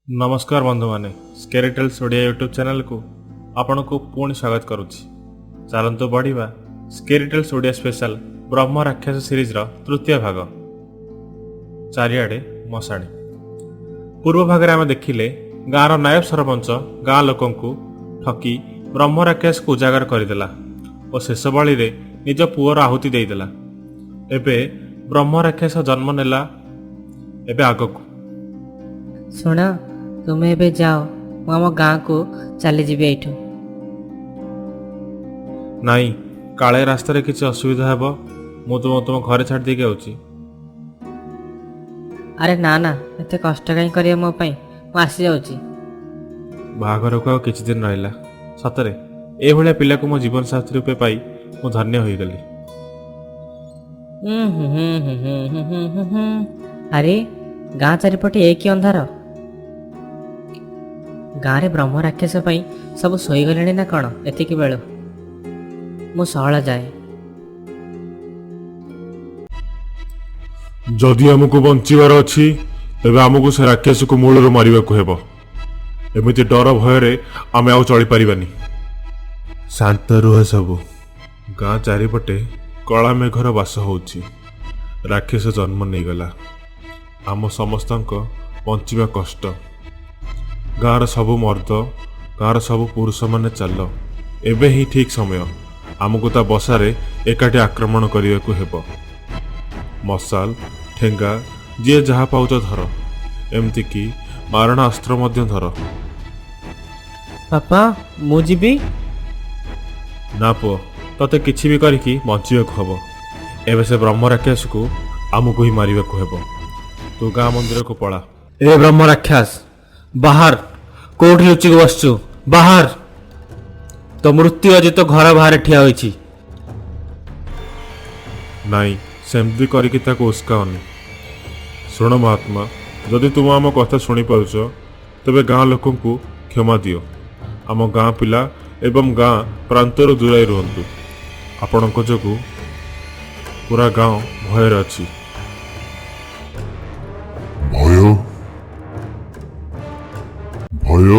ନମସ୍କାର ବନ୍ଧୁମାନେ, ସ୍କେରି tales Odia YouTube ଚ୍ୟାନେଲକୁ ଆପଣଙ୍କୁ ପୁଣି ସ୍ୱାଗତ କରୁଛି। ଚାଲନ୍ତୁ ବଢ଼ିବା ସ୍କେରି ଟେଲ୍ସ ଓଡ଼ିଆ ସ୍ପେଶାଲ ବ୍ରହ୍ମ ରାକ୍ଷସ ସିରିଜ୍ର ତୃତୀୟ ଭାଗ, ଚାରିଆଡ଼େ ମଶାଣି। ପୂର୍ବ ଭାଗରେ ଆମେ ଦେଖିଲେ ଗାଁର ନାୟବ ସରପଞ୍ଚ ଗାଁ ଲୋକଙ୍କୁ ଠକି ବ୍ରହ୍ମ ରାକ୍ଷସକୁ ଉଜାଗର କରିଦେଲା ଓ ଶେଷ ବଳିରେ ନିଜ ପୁଅର ଆହୁତି ଦେଇଦେଲା। ଏବେ ବ୍ରହ୍ମ ରାକ୍ଷସ ଜନ୍ମ ନେଲା। ଏବେ ଆଗକୁ ଶୁଣ, ତୁମେ ଏବେ ଯାଅ, ମୁଁ ଆମ ଗାଁକୁ ଚାଲିଯିବି ଏଇଠୁ। ନାଇଁ, କାଳେ ରାସ୍ତାରେ କିଛି ଅସୁବିଧା ହେବ, ମୁଁ ତୁମ ଘରେ ଛାଡ଼ି ଦେଇକି ଆଉଛି। ଆରେ ନା ନା, ଏତେ କଷ୍ଟ କାହିଁ କରିବ ମୋ ପାଇଁ, ମୁଁ ଆସିଯାଉଛି। ବାହାଘରକୁ ଆଉ କିଛି ଦିନ ରହିଲା। ସତରେ ଏଇଭଳିଆ ପିଲାକୁ ମୋ ଜୀବନ ସାଥୀ ରୂପେ ପାଇ ମୁଁ ଧନ୍ୟ ହୋଇଗଲି। ହୁଁ ହୁଁ ହୁଁ ହୁଁ ହୁଁ ହୁଁ ହୁଁ ହୁଁ ହୁଁ। ଆରେ ଗାଁ ଚାରିପଟେ ଏ କି ଅନ୍ଧାର! ଗାଁରେ ବ୍ରହ୍ମ ରାକ୍ଷସ ପାଇଁ ସବୁ ଶୋଇଗଲେଣି ନା କ'ଣ ଏତିକି ବେଳୁ? ମୁଁ ସହଳ ଯାଏ। ଯଦି ଆମକୁ ବଞ୍ଚିବାର ଅଛି, ତେବେ ଆମକୁ ସେ ରାକ୍ଷସକୁ ମୂଳରୁ ମାରିବାକୁ ହେବ। ଏମିତି ଡର ଭୟରେ ଆମେ ଆଉ ଚଳିପାରିବାନି। ଶାନ୍ତ ରୁହ ସବୁ। ଗାଁ ଚାରିପଟେ କଳା ମେଘର ବାସ ହେଉଛି। ରାକ୍ଷସ ଜନ୍ମ ନେଇଗଲା। ଆମ ସମସ୍ତଙ୍କ ବଞ୍ଚିବା କଷ୍ଟ। ଗାଁର ସବୁ ମର୍ଦ୍ଦ, ଗାଁର ସବୁ ପୁରୁଷମାନେ ଚାଲ, ଏବେ ହିଁ ଠିକ୍ ସମୟ। ଆମକୁ ତା ବସାରେ ଏକାଠି ଆକ୍ରମଣ କରିବାକୁ ହେବ। ମଶାଲ, ଠେଙ୍ଗା, ଯିଏ ଯାହା ପାଉଛ ଧର, ଏମିତିକି ମାରଣା ଅସ୍ତ୍ର ମଧ୍ୟ ଧର। ବାପା, ମୁଁ ଯିବି। ନା ପୁଅ, ତତେ କିଛି ବି କରିକି ବଞ୍ଚିବାକୁ ହେବ। ଏବେ ସେ ବ୍ରହ୍ମ ରାକ୍ଷସକୁ ଆମକୁ ହିଁ ମାରିବାକୁ ହେବ। ତୁ ଗାଁ ମନ୍ଦିରକୁ ପଳା। ଏ ବ୍ରହ୍ମ ରାକ୍ଷସ, ବାହାର! କୋଉଠି ଲୁଚିକି ବସିଛୁ? ବାହାର! ତୋ ମୃତ୍ୟୁ ଆଜି ତୋ ଘର ବାହାରେ ଠିଆ ହୋଇଛି। ନାଇଁ, ସେମିତି କରିକି ତାକୁ ଉସ୍କାଅନି। ଶୁଣ ମହାତ୍ମା, ଯଦି ତୁମ ଆମ କଥା ଶୁଣିପାରୁଛ, ତେବେ ଗାଁ ଲୋକଙ୍କୁ କ୍ଷମା ଦିଅ। ଆମ ଗାଁ ପିଲା ଏବଂ ଗାଁ ପ୍ରାନ୍ତରୁ ଦୂରାଇ ରୁହନ୍ତୁ। ଆପଣଙ୍କ ଯୋଗୁଁ ପୁରା ଗାଁ ଭୟରେ ଅଛି। ଭୟ, ଭୟ।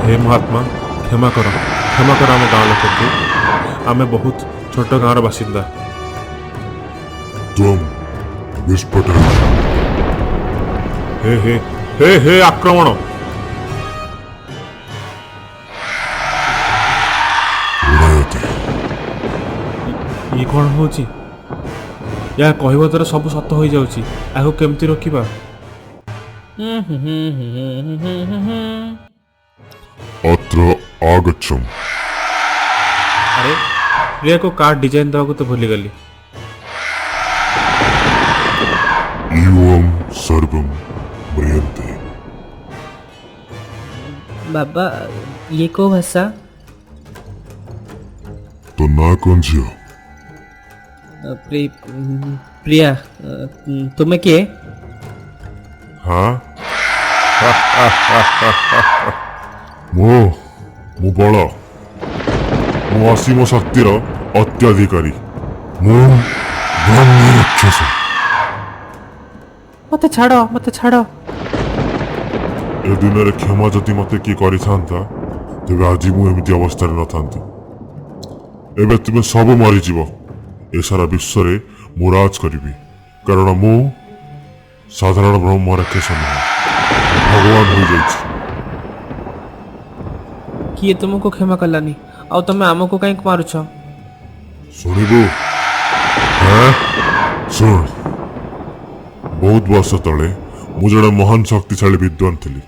ହେ ମହାତ୍ମା, କ୍ଷମା କର, କ୍ଷମା କର ଆମ ଗାଁ ଲୋକଙ୍କୁ। ଆମେ ବହୁତ ଛୋଟ ଗାଁର ବାସିନ୍ଦା। ତ୍ୱಂ ବିସ୍ଫୋଟ। ହେ ହେ ହେ ହେ, ଆକ୍ରମଣ! ଉଡ଼ାୟତେ। ଇଏ କ'ଣ ହେଉଛି? ଏହା କହିବା ଦ୍ୱାରା ସବୁ ସତ ହୋଇଯାଉଛି। ଏହାକୁ କେମିତି ରୋକିବା? ହୁଁ ହୁଁ ହୁଁ ହୁଁ ହୁଁ ହୁଁ ହୁଁ ହୁଁ। ଅତ୍ର ଆଗଚ୍ଛମ୍। ଆରେ, ପ୍ରିୟାକୁ କାର୍ଡ ଡିଜାଇନ ଦେବାକୁ ତ ଭୁଲିଗଲି। ୟୁଅମ୍ ସର୍ବಂ ମ୍ରିୟନ୍ତେ। ବାବା, ଇଏ କୋଉ ଭାଷା? ତୋ ନାଁ କ'ଣ ଝିଅ? ପ୍ରିୟା। ତୁମେ କିଏ? ହଁ, ମୁଁ ବଳ। ମୁଁ ଅସୀମ ଶକ୍ତିର ଅତ୍ୟାଧିକାରୀ। ମୁଁ ବ୍ରହ୍ମ ରାକ୍ଷସ। ମତେ ଛାଡ଼, ମତେ ଛାଡ଼। ଏ ଦିନରେ କ୍ଷମା ଯଦି ମତେ କିଏ କରିଥାନ୍ତା, ତେବେ ଆଜି ମୁଁ ଏମିତି ଅବସ୍ଥାରେ ନଥାନ୍ତି। ଏବେ ତୁମେ ସବୁ ମରିଯିବ। ଏ ସାରା ବିଶ୍ୱରେ ମୁଁ ରାଜ କରିବି, କାରଣ ମୁଁ ସାଧାରଣ ବ୍ରହ୍ମ ରାକ୍ଷସ ନୁହେଁ, ମୁଁ ଭଗବାନ ହୋଇଯାଇଛି। କିଏ ତୁମକୁ କ୍ଷମା କଲାନି? ଆଉ ତମେ ଆମକୁ କାହିଁକି ମାରୁଛ? ଶୁଣିବୁ? ହଁ, ଶୁଣ। ବହୁତ ବର୍ଷ ତଳେ ମୁଁ ଜଣେ ମହାନ ଶକ୍ତିଶାଳୀ ବିଦ୍ୱାନ ଥିଲି।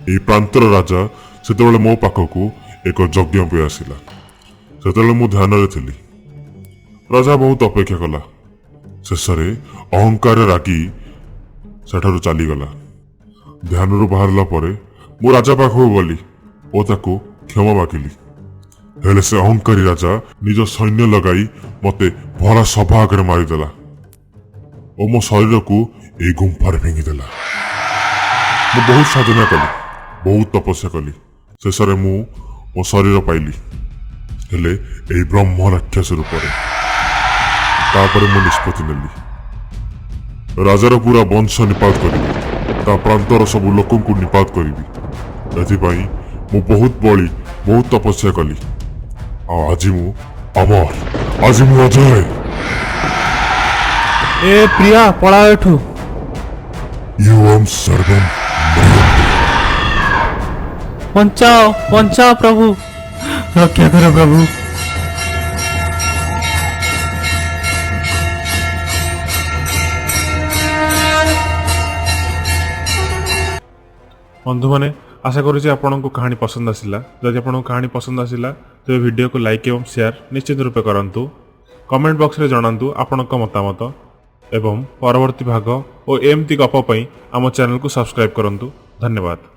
ଏହି ପ୍ରାନ୍ତର ରାଜା ସେତେବେଳେ ମୋ ପାଖକୁ ଏକ ଯଜ୍ଞ ପାଇଁ ଆସିଲା। ସେତେବେଳେ ମୁଁ ଧ୍ୟାନରେ ଥିଲି। ରାଜା ବହୁତ ଅପେକ୍ଷା କଲା। ଶେଷରେ ଅହଙ୍କାରରେ ରାଗି ସେଠାରୁ ଚାଲିଗଲା। ଧ୍ୟାନରୁ ବାହାରିଲା ପରେ ମୁଁ ରାଜା ପାଖକୁ ଗଲି ଓ ତାକୁ କ୍ଷମା ମାଗିଲି। ହେଲେ ସେ ଅହଙ୍କାରୀ ରାଜା ନିଜ ସୈନ୍ୟ ଲଗାଇ ମୋତେ ଭରା ସଭା ଆଗରେ ମାରିଦେଲା ଓ ମୋ ଶରୀରକୁ ଏଇ ଗୁମ୍ଫାରେ ଫିଙ୍ଗିଦେଲା। ମୁଁ ବହୁତ ସାଧନା କଲି, ବହୁତ ତପସ୍ୟା କଲି। ଶେଷରେ ମୁଁ ମୋ ଶରୀର ପାଇଲି, ହେଲେ ଏହି ବ୍ରହ୍ମ ରାକ୍ଷସ ରୂପରେ। ତାପରେ ମୁଁ ନିଷ୍ପତ୍ତି ନେଲି, ରାଜାର ପୁରା ବଂଶ ନିପାତ କରିବି, ତା ପ୍ରାନ୍ତର ସବୁ ଲୋକଙ୍କୁ ନିପାତ କରିବି। ଏଥିପାଇଁ ମୁଁ ବହୁତ ବଳି, ବହୁତ ତପସ୍ୟା କଲି, ଆଉ ଆଜି ମୁଁ ଅମର, ଆଜି ମୁଁ ଅଜୟ। ଏ ପ୍ରିୟା, ପଳାଅ ଏଠୁ। ୟୁମ୍ ସର୍ବମ୍। ବଞ୍ଚାଅ, ବଞ୍ଚାଅ ପ୍ରଭୁ, ରକ୍ଷା କର ପ୍ରଭୁ। ବନ୍ଧୁମାନେ, ଆଶା କରୁଛି ଆପଣଙ୍କୁ କାହାଣୀ ପସନ୍ଦ ଆସିଲା। ଯଦି ଆପଣଙ୍କୁ କାହାଣୀ ପସନ୍ଦ ଆସିଲା, ତେବେ ଭିଡ଼ିଓକୁ ଲାଇକ୍ ଏବଂ ସେୟାର ନିଶ୍ଚିତ ରୂପେ କରନ୍ତୁ। କମେଣ୍ଟ ବକ୍ସରେ ଜଣାନ୍ତୁ ଆପଣଙ୍କ ମତାମତ ଏବଂ ପରବର୍ତ୍ତୀ ଭାଗ ଓ ଏମିତି ଗପ ପାଇଁ ଆମ ଚ୍ୟାନେଲକୁ ସବସ୍କ୍ରାଇବ୍ କରନ୍ତୁ। ଧନ୍ୟବାଦ।